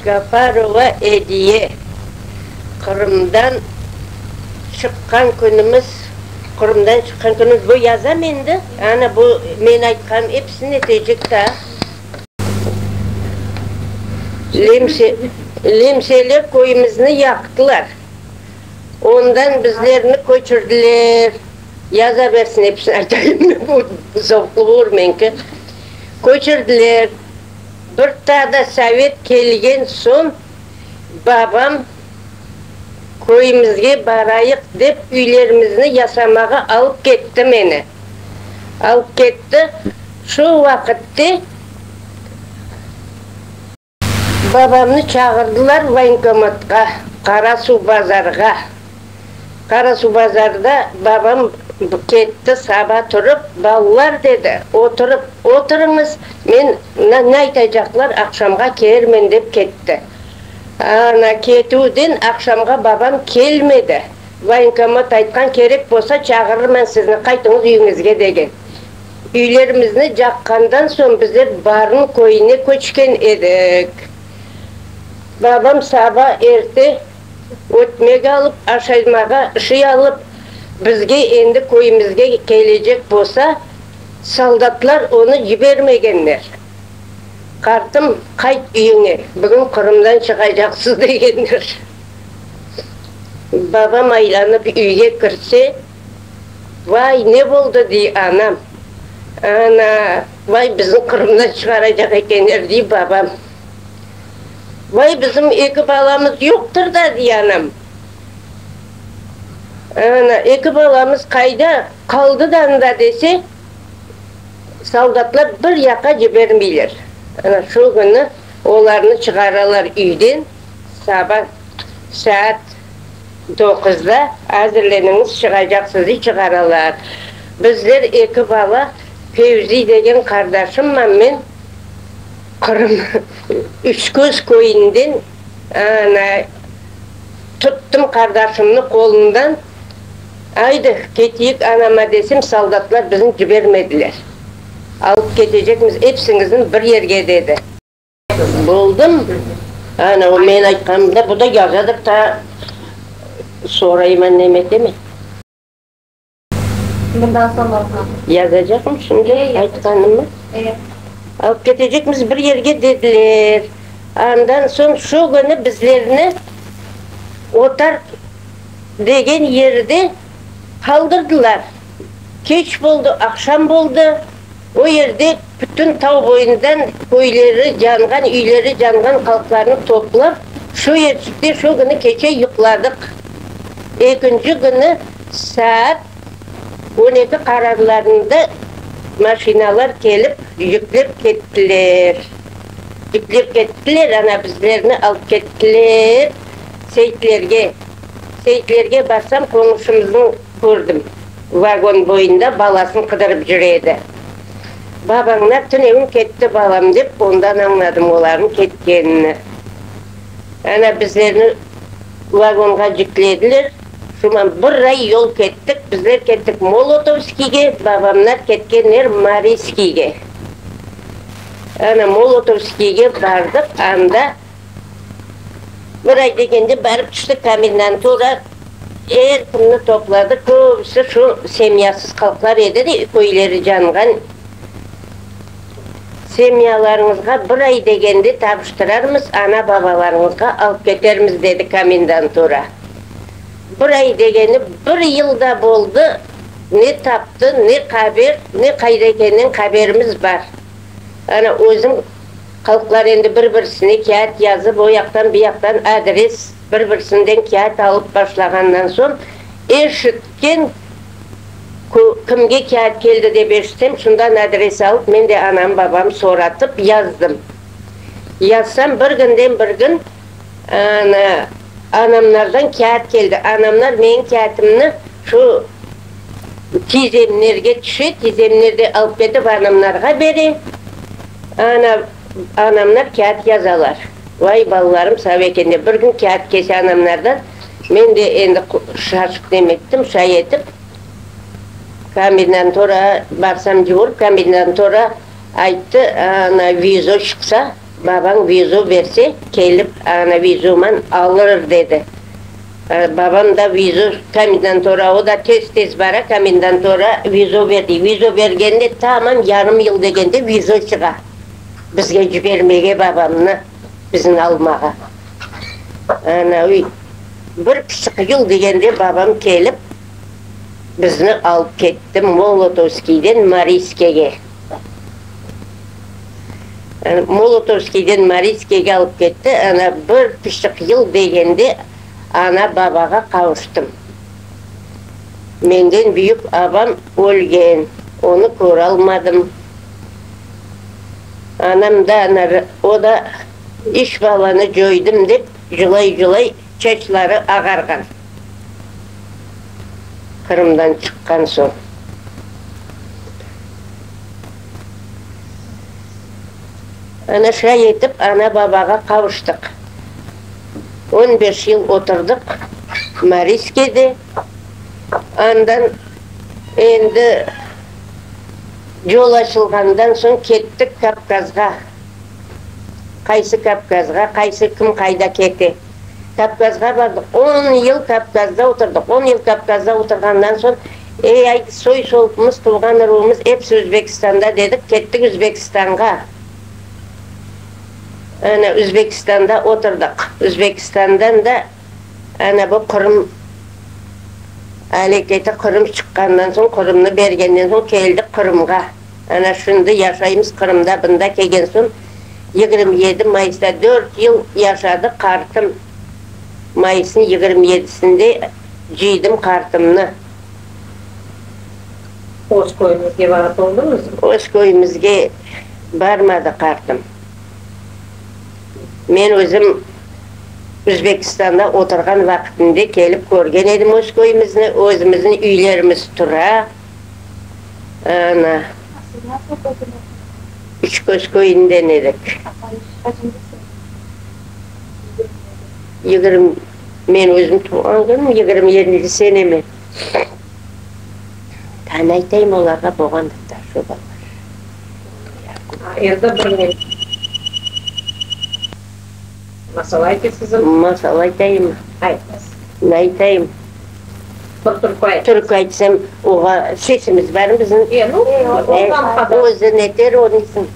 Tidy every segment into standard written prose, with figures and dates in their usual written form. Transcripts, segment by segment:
Gafarova Ediye, Qırımdan çıqqan künümiz, Qırımdan çıqqan künümiz, bu yazam endi, ana bu men aytqanım episini etecek daa. Lemseler köyümizni yaqtılar, ondan bizlerni köçürdiler, yaza bersin episini aytayım men, bu zovqlı olur menki, köçürdiler. Bir taa da sovet kelgen soñ babam köyümizge barayıq dep üylerimizni yasamağa alıp ketti meni. Alıp ketti. Şu vaqıtte babamnı çağırdılar voyenkomatqa, Qarasuvbazarğa. Qarasuvbazarda babam ketti, saba turıp, Balalar, dedi, oturıp, oturıñız, men ne aytacaqlar, aqşamğa kelirmen, dep ketti. Ana, ketüvden aqşamğa babam kelmedi. Voyenkomat aytqan, kerek bolsa, çağırırman sizni, qaytıñız üyüñizge, degen. Üylerimizni caqqandan soñ bizler Barın köyüne köçken edik. Babam saba erte. Ötmek alıp, aşaymağa şıy alıp, bizge endi köyümizge kelecek bolsa, soldatlar onı yibermegenler. Qartım, qayt üyüñe, bugün Qırımdan çıqacaqsız, degenler. Babam aylanıp üyge kirse, Vay, ne boldı, dey anam. Ana, vay, bizni Qırımdan çıqaracaq ekenler, dey babam. Vay, bizim eki balamız yoqtır da, dey anam. Ana, eki balamız qayda qaldı da anda dese, soldatlar bir yaqa cibermeyler. Ana, şu künü olarnı çıqaralar üyden, saba saat doquzda azirleniñiz, çıqacaqsız, dey çıqaralar. Bizler eki bala, Fevzi degen qardaşımman men, Qırım Üçköz köyünden ana tuttım qardaşımnı qolundan, Aydı, keteyik anama desem, soldatlar bizni cibermediler. Alıp ketecekmiz episiñizni bir yerge, dedi. Boldım. Ana, o men aytqanımda bu da yazadır ta sorayman nemetemi. Bundan soñ olğan. Yazacaqım şimdi aytqanımı. Alıp ketecekmiz bir yerge dediler. Andan soñ şu künü bizlerni Otar degen yerde qaldırdılar. Keç boldı, aqşam boldı. O yerde bütün tav boyundan köyleri yanğan, üyleri yanğan halqlarnı toplap, şu yerçikte şu künü keçe yuqladıq. Ekinci künü saat on eki qararlarında maşinalar kelip yüklep kettiler. Yüklep kettiler, ana bizlerni alıp kettiler Seyitlerge. Seyitlerge barsam qoñuşımıznı kördim. Vagon boyunda balasın qıdırıp cür edi. Babañlar tünevin ketti, balam, dep ondan añladım olarnıñ ketkenini. Ana, bizlerni vagonğa yüklediler. Şuman bir ay yol kettik. Bizler kettik Molotovskiyge, babamlar ketkenler Mariskiyge. Ana, Molotovskiyge bardıq, anda Bir ay degende barıp tüştik komendantura, er kimni topladı, köbüsi şu semyasız halqlar edi de, köyleri canğan. Semyalarıñızğa bir ay degende tabıştırarmız, ana-babalarıñızğa alıp ketermiz, dedi komendantura. Bir ay degeni bir yıl da boldı, ne taptı, ne haber, ne qayda ekeninden haberimiz bar. Ana, özüm Halqlar endi bir-birisine kâğıt yazıp, o yaqtan, bu yaqtan adres bir-birisinden kâğıt alıp başlağandan soñ, eşitken, kimge kâğıt keldi dep eşitsem, şundan adres alıp, men de anam, babam soratıp yazdım. Yazsam, bir günden bir gün, ana, anamlardan kâğıt keldi. Anamlar menim kâğıtımnı şu tizemlerge tüşe, tizemler de alıp ketip anamlarğa bere. Ana, anamlar kâğıt yazalar. Vay, balalarım sağ eken dep. Bir kün kâğıt kelse anamlardan, men de endi şaşıp nem ettim, şay etip, komendantura barsam cuvurıp, komendantura ayttı, ana, vizo çıqsa. Babañ vizo berse, kelip ana vizoman alır, dedi. Babam da vizo komendantura, o da tez-tez bara, komendantura vizo berdi. Vizo bergende tamam yarım yıl degende vizo çığa bizge cibermege babamnı, bizni almağa. Ana, bir pıçıq yıl degende babam kelip bizni alıp ketti Molotovskiyden Mariskege. Molotovskiyden Mariskege alıp ketti. Ana, bir pıçıq yıl degende ana-babağa qavuştım. Menden büyük abam ölgen, onı köralmadım. Anam da, ana, o da üç balanı coydım dep, cılay-cılay çaçları ağarğan. Qırımdan çıqqan soñ. Ana şay etip ana-babağa qavuştıq. On beş yıl oturdıq Mariskede. Andan endi yol açılğandan soñ kettik Kavkazğa. Qaysı Kavkazğa, qaysı kim qayda kete. Kavkazğa bardıq. On yıl Kavkazda oturdıq. On yıl Kavkazda oturğandan soñ, ey, ayt, soy-solpumız, tuvğan uruvımız episi Özbekistanda dedik, kettik Özbekistanğa. Ana, Özbekistanda oturdıq. Özbekistandan da ana bu Qırım aleketi, Qırım çıqqandan soñ, Qırımnı bergenden soñ keldik Qırımğa. Ana şimdi yaşaymız Qırımda, bında kelgen soñ 27 mayısta dört yıl yaşadı qartım. Mayısnıñ yigirmi yedisinde cıydım qartımnı. Öz köyüñizge barıp oldıñızmı? Öz köyümizge barmadı qartım. Men özüm Üzbekistanda oturğan vaqıtımda kelip körgen edim öz köyümizni, özümizniñ üylerimiz tura. Ana. Siz nasıl köyden ediñiz? Üçköz köyünden edik. Qaçıncı sene? 27. Yigirmi, men özüm tuvğan künüm 27-nci senemi. Taa ne aytayım olarğa boğandır da şu balalar. Endi bir ne masal aytasızım? Masal aytayım. Aytıñız. Ne aytayım? Bir türkü aytıñız. Türkü aytsam, oğa sesimiz barmı bizim? E, nu, olğanı qadar. Özü neter onısın.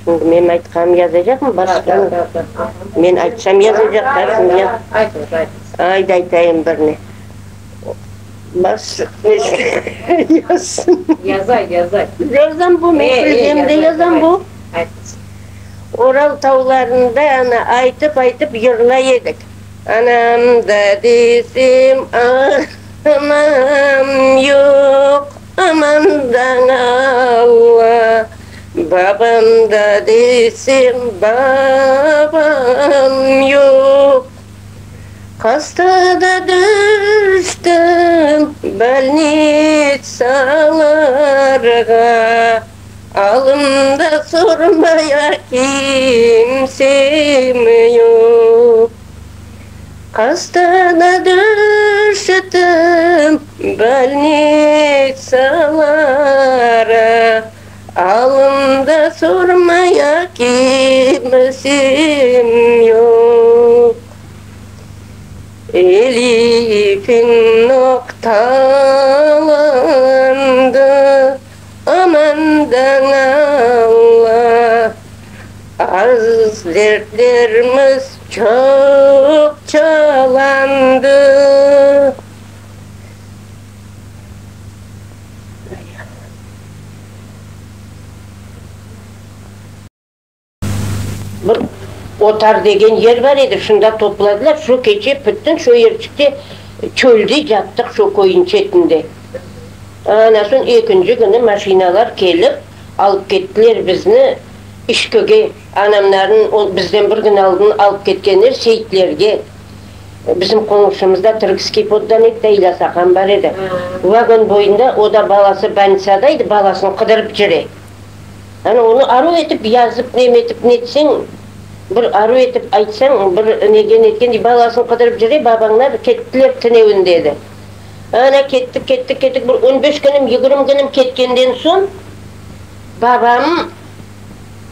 Şimdi menim aytqanım yazacaqmı başqa? Men aytsam yazacaq, Aytıñız, aytıñız. Ayda aytayım birni. Bas, yazsın. Yazay, yazay. Yazam bu, men bilgem de yazam bu. Aytıñız. Oral tavlarında ana aytıp-aytıp yırlay edik. Anam da desem, anam yoq, amandan Alla. Babam da desem, babam yoq. Hastada tüştim bolnitsalarğa. Alımda sormaya kimsem yoq. Hastana tüştim bolnitsalara, Alımda sormaya kimsem yoq. Elifim noqtalandı. Amandan Alla, az dertlerimiz çoq çalandı. Bir Otar degen yer bar edi, şunda topladılar, şu keçe bütün şu yerçikte çölde yattıq şu köyniñ çetinde. Ana soñ ekinci künü maşinalar kelip alıp kettiler bizni İşkige, anamların bizden bir kün aldın alıp ketkenler Seyitlerge. Bizim qoñşumızda Türkskiy poddan edi de İlyas aqam bar edi. Vagon boyunda o da balası bolnitsada edi, balasını qıdırıp cüre. Ana onı aruv etip yazıp nem etip netseñ, bir aruv etip aytsañ, bir nege netken, balasını qıdırıp cüre, babañlar kettiler tünevin dedi. Ana, kettik, kettik, kettik, bir on beş künüm, yigirmi künüm ketkenden soñ, babam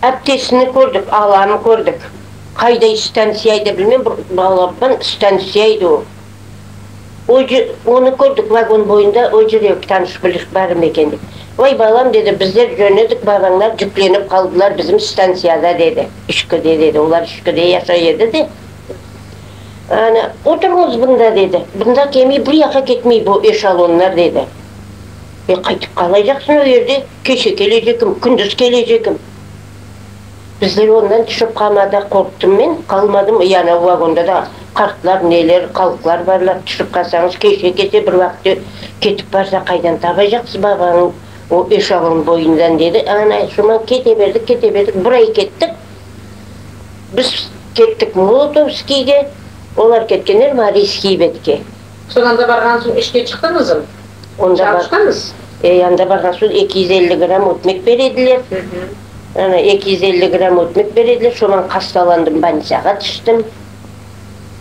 aptesini kördik, alamı kördik. Qayday stansiya edi, bilmem, bir balaban stansiya edi o. O onı kördik vagon boyunda, o jürek, tanış-biliş barmı eken dep. Vay, balam, dedi, bizler cönedik, babañlar cüklenip qaldılar bizim stansiyada, dedi. İşkide, dedi, olar İşkide yaşay edi de. Ana, oturıñız bunda, dedi. Bunda kelmey, bir yaqqa ketmey bu eşelonlar, dedi. E, qaytıp qalaycaqsıñ o yerde, keşe kelecekim, kündüz kelecekim. Bizler ondan tüşip qalmadıq, qorqtım men, qalmadım, yani o vagonda da qartlar, neler, qalqlar barlar, tüşip qalsañız, keşe kete bir vaqıt ketip barsa, qaydan tapacaqsız babañı o eşelon boyundan, dedi. Ana, şuman kete berdik, kete berdik, bir ay kettik. Biz kettik Molotovskiyge, olar ketkenler Mariyskiy betke. Soñ anda barğan soñ işke çıqtıñızm? Onda bar. Çalıştıñız? E, anda barğan soñ 250 gramm ötmek berediler. Ana, 250 gramm ötmek berediler, şoman hastalandım, bolnitsağa tüştim.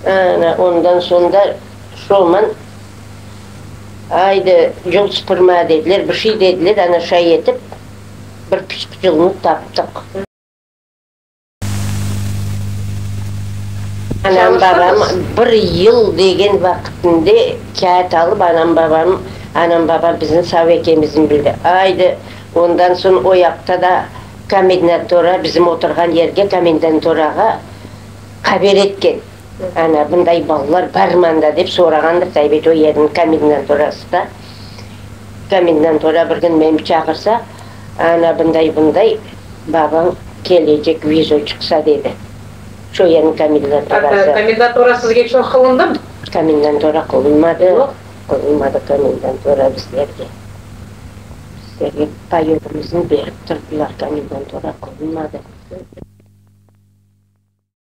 Ana, ondan soñ da şoman, aydı, yol sıpırma dediler, bir şey dediler, ana şay etip, bir pişik yılnı taptıq. Anam babam bir yıl degen vaqıtında kâğıt alıp anam babam, anam babam bizni sav ekenimizni bildi. Aydı, ondan soñ o yaqta da komendatura, bizim oturğan yerge komendanturağa haber etken. Ana, bunday balalar barmı anda dep sorağandır tabi o yerniñ komendanturası da. Komendantura bir kün meni çağırsa, ana, bunday-bunday babañ kelecek vizo çıqsa dedi. Şu yerniñ komendanturası. Komendantura sizge çoq qılındımı? Komendantura qılınmadı. Yoq. Qılınmadı komendantura bizlerge. Bizlerge payogımıznı berip turdılar, komendantura qılınmadı.